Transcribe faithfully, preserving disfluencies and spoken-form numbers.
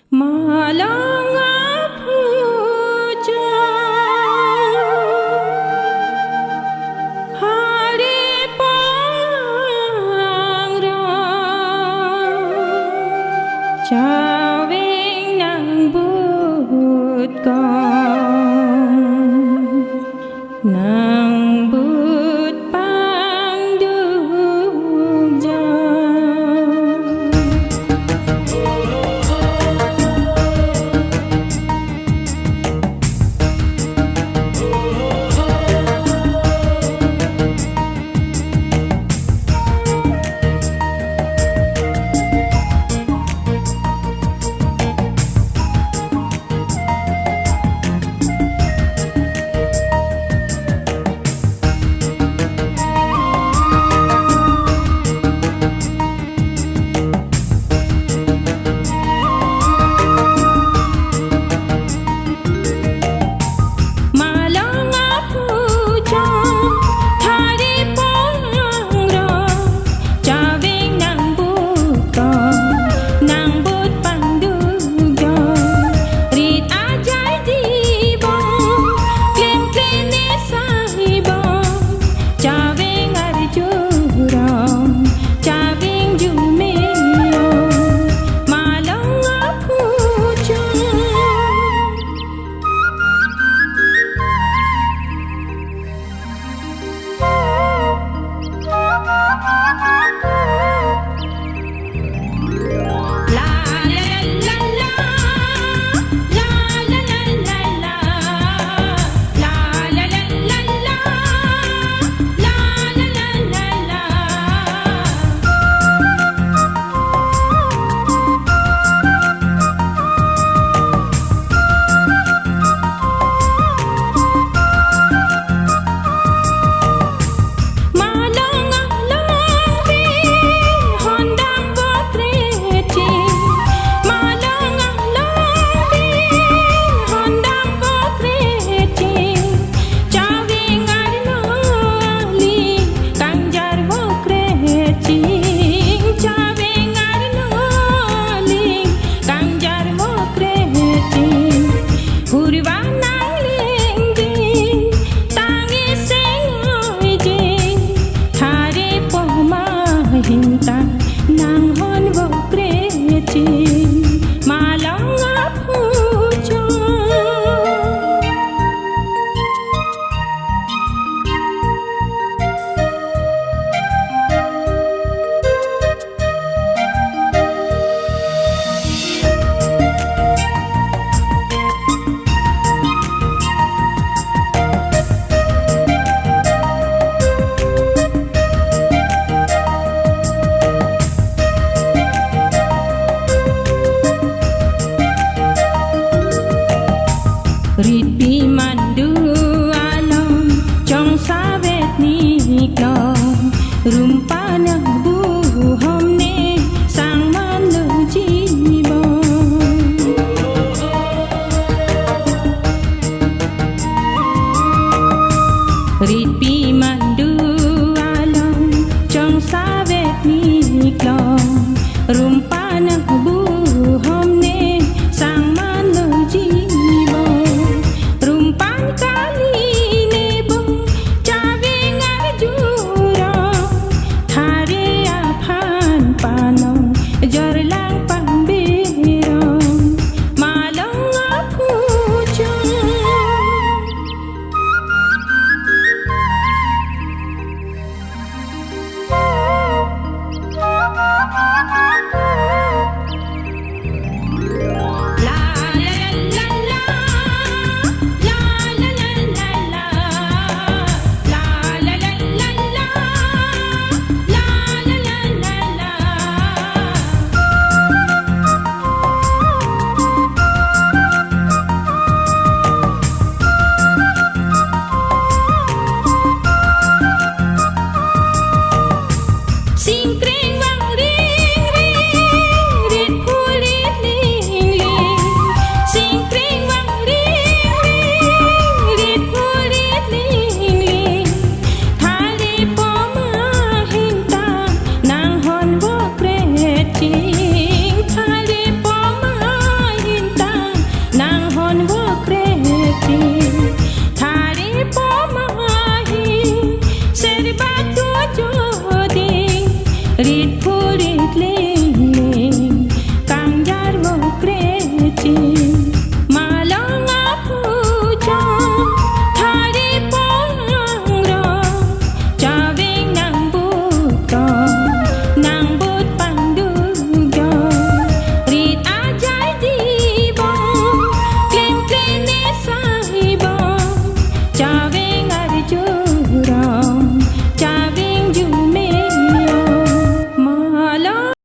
Malong aphuchot hari pangrong, chaveng nang but kong, nang but pangduk jong. Malong aphuchot hari pangrong, chaveng nang but kong, nang but pangduk jong. Rit ajai dibom, klem klene sai bom, chaveng arjurong, chaveng jumeyong, malong aphuchot. Malong along bi hondang bo kreching, malong along bi hondang bo kreching, chaveng arlo aling kangjar bo kreching, chaveng arlo aling kangjar bo kreching. Hurva nang lengji, tang isi ngoiji, thari poma hingta nang hon bo kreching, malong aphuchot. Ritpi mandu along, chongsavet niklong, rumpa nang buhom ne sang manlu jibon. Ritpi mandu along, chongsavet niklong,